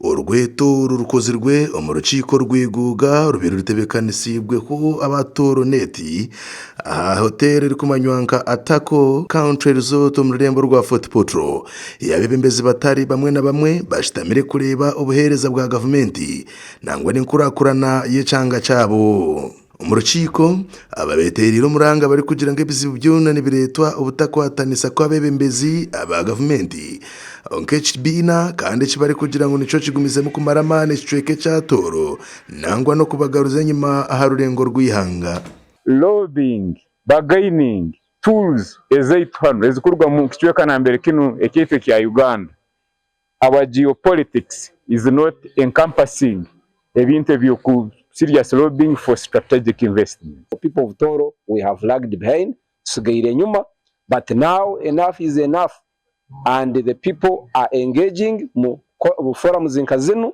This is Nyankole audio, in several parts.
Orweto oru rukozirwe omu rukiiko rw'eiguuga rubaire rutebeekanisiibweho aba Tooro Net aha hoteeri erikumanywa nka Atako Country Resort omu rurembo rwa Fort Portal. Abeebembezi batari bamwe na bamwe bashutamire kureeba obuheereza bwa gavumenti nangwa n'enkurakurana y'ekyanga kyabo. Omu rukiiko, aba beeteereire omuranga barikugira ngu ebizibu byona nibireetwa obutakwatanisa kw'abeebembezi aba gavumenti nk'ekibiina kandi eki barikugira ngu nikyo kigumizemu kumara amaani ekicweka ekya Tooro nangwa n'okubagaruza enyima aha rurengo rw'eihanga. Lobbying, bargaining tools ezaitu hanu ezikuruga mu kicweka nambere kinu ekyaitu ekya Uganda. Our geopolitics is not encompassing ebintu ebyoku serious lobbying for strategic investment. People of Tooro we have lagged behind, tusigaire enyuma but now enough is enough and the people are engaging mu forums nka zinu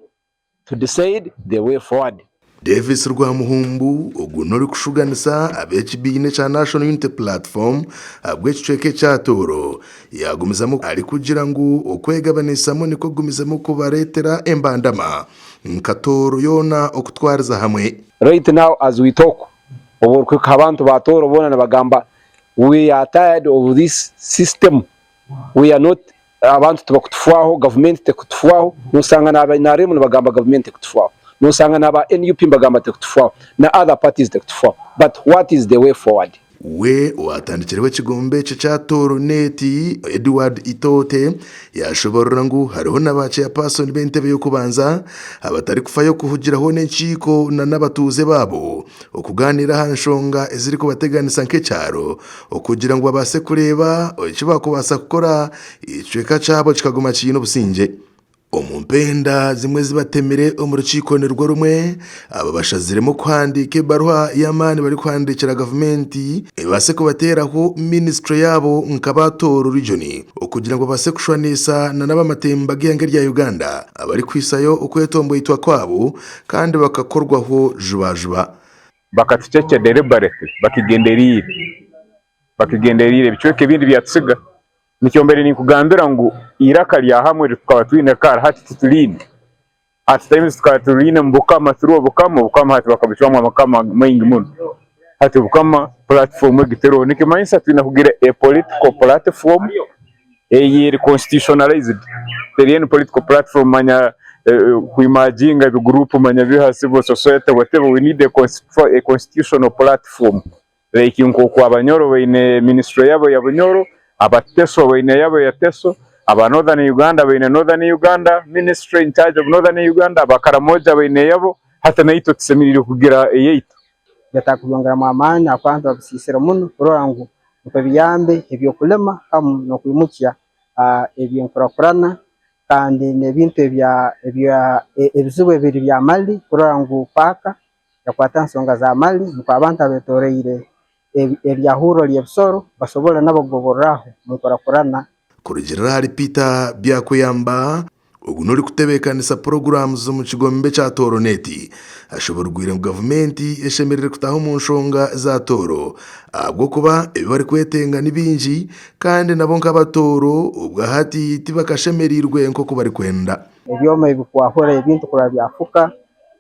to decide the way forward. Davis Rwamuhumbu, Ogu n'orikushuganisa ab'ekibiina ekya National Unity Platform ahabw'ekicweka ekya Tooro, yaagumizamu arikugira ngu okwegabanisamu nikwo kugumizemu kubareetera embandama nka Tooro yoona okutwariza hamwe. Right now as we talk, obu orikuhika aha bantu ba Tooro boona nibagamba we are tired of this system, we are not Abantu tibakutufwaho, gavumenti tekutufwaho, noshanga n'aba nrm nibagamba gavumenti tekutufwaho, noshanga n'aba nup nibagamba tekutufwaho, na other parties tekutufwaho but what is the way forward? We owaatandikireho ekigombe eki ekya Tooro Net, Edward Itote, yaashoboorora ngu hariho na ba chairperson b'entebe y'okubanza abatarikufayo kuhugiraho n'enkiiko na n'abatuuze baabo okugaaniira aha nshonga ezirikubateganisa nk'ekyaro okugira ngu babaase kureeba eki baakubaasa kukora ekicweka kyabo kikaguma kiine obusingye. Omu mpenda zimwe ezi batemire omu rukiiko nirwo rumwe, aba bashaziremu kuhandiika ebaruha y'amaani barikuhandiikira gavumenti ebaase kubateeraho minisitule yaabo nka ba Tooro Region okugira ngu babaase kushwanisa na n'abamatemba g'eihanga erya Uganda abarikuhisayo okwetomboitwa kwabo kandi bakakorwaho jubajuba. Bakatucekya deliberately bakigenderiire bakigenderiire ebicweka ebindi byatusiga. Nikyo mbaire ninkugambira ngu eiraka rya hamwe eri tukaba twine kare hati tituriine. At times tukaba turiine omu bukama through obukama, obukama hati bakabucwamu amakama maingi muno. Hati obukama platform egi teriho nikimanyisa twine kugira a political platform eyeri constitutionalized teri any political platform manya ku emerginga ebi group manya biha civil society whatever we need a constitutional platform like nkoku abanyoro baine ministry yabo ya bunyoro, abateso baine eyabo ya teso, aba northern Uganda baine northern Uganda ministry in charge of northern Uganda, abakaramoja baine eyabo hati naitwe tusemerire kugira eyaitu. Byetaaga kubyongeramu amaani ahabw'okuba abantu babisiisire muno kurora ngu nukwo biyambe eby'okulima hamu n'okwimukya eby'enkurakurana kandi n'ebintu ebizibu ebiri by'amali kurora ngu paaka yakwata ha nsonga z'amali nukwo abantu abetoroire eryahurro ly'ebisoro basobole nabo kugoborraho omu nkurakurana. Kurugiirira ahari Peter Byakuyamba, ogu n'orikutebeekanisa puroguraamu z'omu kigombe kya Tooro Net, ashoborwire ngu gavumenti eshemereire kutaaha omu nshonga za Tooro ahabw'okuba ebi barikwetenga ni bingi kandi nabo nk'abatooro obwahati tibakashemereirwe nk'oku barikwenda. Ebyoma ebikwahura ebintu kurora byafuka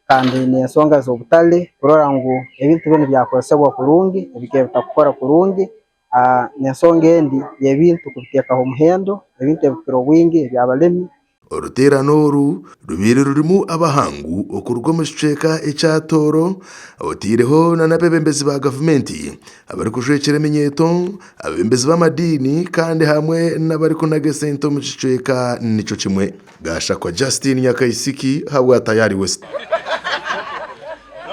kandi n'ensonga z'obutale kurora ngu ebintu binu byakozesebwa kurungi ebikaba bitakukora kurungi. N'ensonga endi y'ebintu kubiteekaho omuhendo, ebintu ebikukira obwingi eby'abalimi. Oruteerane oru rubaire rurimu abahangu okuruga omu kicweka ekya Tooro otaireho n'abeebembezi ba gavumenti, abarikujwekyera eminyeeto, abeebembezi b'amadiini kandi hamwe n'abarikunaga esente omu kicweka nikyo kimwe. Gashakwa Justine Nyakaisiki ahabwa Tayari West.